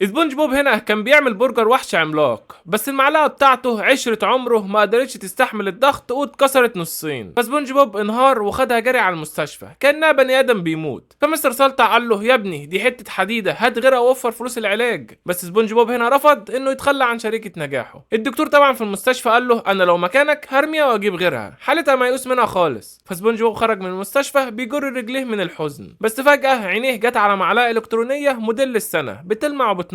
سبونج بوب هنا كان بيعمل برجر وحش عملاق، بس المعلقة بتاعته عشرة عمره ما قدرتش تستحمل الضغط واتكسرت نصين. فسبونج بوب انهار وخدها جري على المستشفى كانها بني ادم بيموت. فمستر سلطع قال له يا ابني دي حتة حديده، هات غيرها ووفر فلوس العلاج. بس سبونج بوب هنا رفض انه يتخلى عن شريكه نجاحه. الدكتور طبعا في المستشفى قال له انا لو مكانك هرميها واجيب غيرها، حالتها ميؤوس منها خالص. فسبونج بوب خرج من المستشفى بيجر رجليه من الحزن، بس فجأة عينيه جت على معلقة إلكترونية موديل السنة بتلمع وبتنور.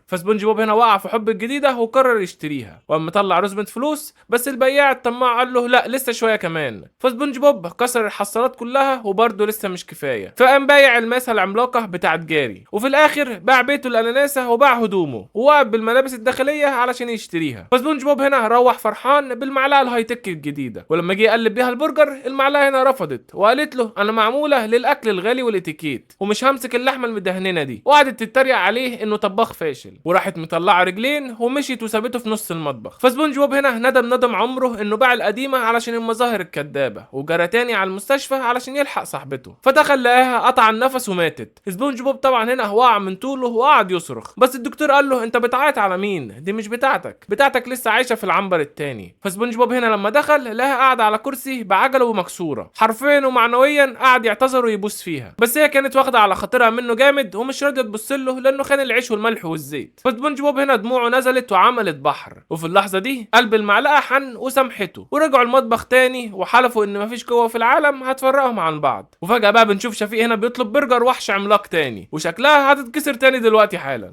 فسبونج بوب هنا وقع في حب الجديدة وقرر يشتريها، وقام مطلع رزمة فلوس، بس البياع الطماع قال له لا لسه شوية كمان. فسبونج بوب كسر الحصالات كلها وبرضه لسه مش كفاية، فقام بايع الماسة العملاقة بتاعت جاري، وفي الآخر باع بيته الأناناسة وباع هدومه ووقف بالملابس الداخلية علشان يشتريها. فسبونج بوب هنا روح فرحان بالمعلقة ال high tech الجديدة، ولما جه يقلب بيها البرجر المعلقة هنا رفضت وقالت له انا معمولة للاكل الغالي والاتيكيت ومش همسك اللحمة المدهننه دي، وقعدت تتريق عليه انه طباخ فاشل، وراحت مطلعه رجلين ومشيت وسابته في نص المطبخ. فسبونج بوب هنا ندم ندم عمره انه باع القديمة علشان المظاهر الكدابه، وجرى تاني على المستشفى علشان يلحق صاحبته، فدخل لقاها قطع النفس وماتت. سبونج بوب طبعا هنا وقع من طوله وقعد يصرخ، بس الدكتور قال له انت بتعيط على مين؟ دي مش بتاعتك، بتاعتك لسه عايشه في العنبر التاني. فسبونج بوب هنا لما دخل لقاها قاعدة على كرسي بعجله ومكسوره حرفيا ومعنويا، قعد يعتذر ويبوس فيها، بس هي كانت واخده على خاطرها منه جامد ومش راضية تبص له لانه خان العيش والملح والزيت. فسبونج بوب هنا دموعه نزلت وعملت بحر، وفي اللحظة دي قلب المعلقة حن وسامحته، ورجعوا المطبخ تاني وحلفوا ان مفيش قوة في العالم هتفرقهم عن بعض. وفجاة بقى بنشوف شفيق هنا بيطلب برجر وحش عملاق تاني، وشكلها هتتكسر تاني دلوقتي حالا.